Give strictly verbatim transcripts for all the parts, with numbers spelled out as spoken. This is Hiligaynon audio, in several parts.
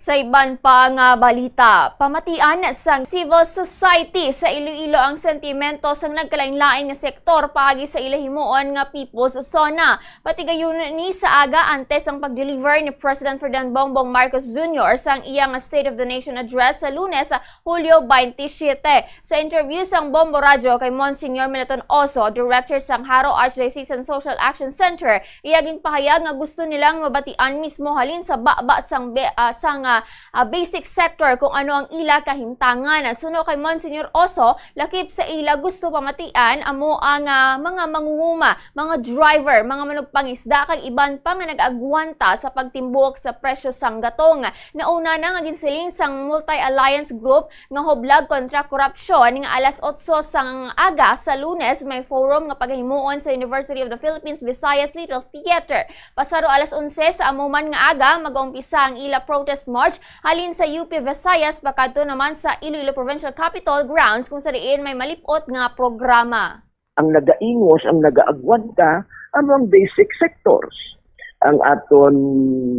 Sa iban pa nga balita, pamatian sang civil society sa Iloilo ang sentimento sang nagkalain-lain nga sektor paagi sa ila himuon nga People's Zona. Patigayon ni sa aga antes ang pag-deliver ni President Ferdinand Bongbong Marcos Junior sang iya nga State of the Nation Address sa Lunes, Hulyo twenty-seven. Sa interview sang Bombo Radyo kay Monsignor Melaton Oso, Director sang Jaro Archdiocesan Social Action Center, iya ginpahayag nga gusto nilang mabatian mismo halin sa baba sang be-, ah, sang, ah, ah, basic sector kung ano ang ila kahintangan. Suno kay Monsignor Oso, lakip sa ila gusto pamatian amo ang, ah, mga mangunguma, mga driver, mga manugpangisda kag iban pa nga nag-agwanta sa pagtimbuk sa presyo sang gatong. Nauna na nga ginsiling sang Multi-Alliance Group nga hublag kontra korupsyon nga alas otso sang aga sa Lunes may forum nga pagahimuon sa University of the Philippines Visayas Little Theater. Pasado alas onse sa amo man nga aga, mag-umpisa ang ila protest march halin sa U P Visayas pakadto naman sa Iloilo Provincial Capitol grounds, kung sa diin may malip-ot nga programa. Ang nagaingos, ang nagaagwanta, amo ang basic sectors. Ang aton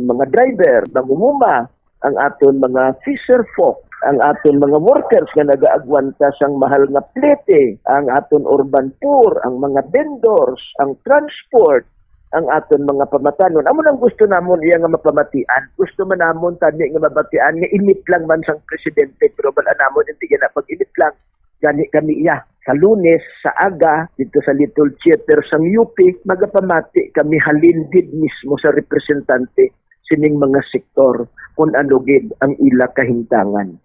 mga driver, mangunguma, ang aton mga fisher folk, ang aton mga workers nga nagaagwanta sang mahal nga plete, ang aton urban poor, ang mga vendors, ang transport, ang aton mga pamatanon. Amo nang gusto namon iya nga mapamatian. Gusto man namon tani nga mabatian nga init lang man sang presidente, pero bal-an namon hindi na pag-init lang. Gani kami iya. Sa Lunes, sa aga, dito sa Little Theater sang U P, magapamati kami halin gid mismo sa representante sining mga sektor kung ano gid ang ila kahintangan.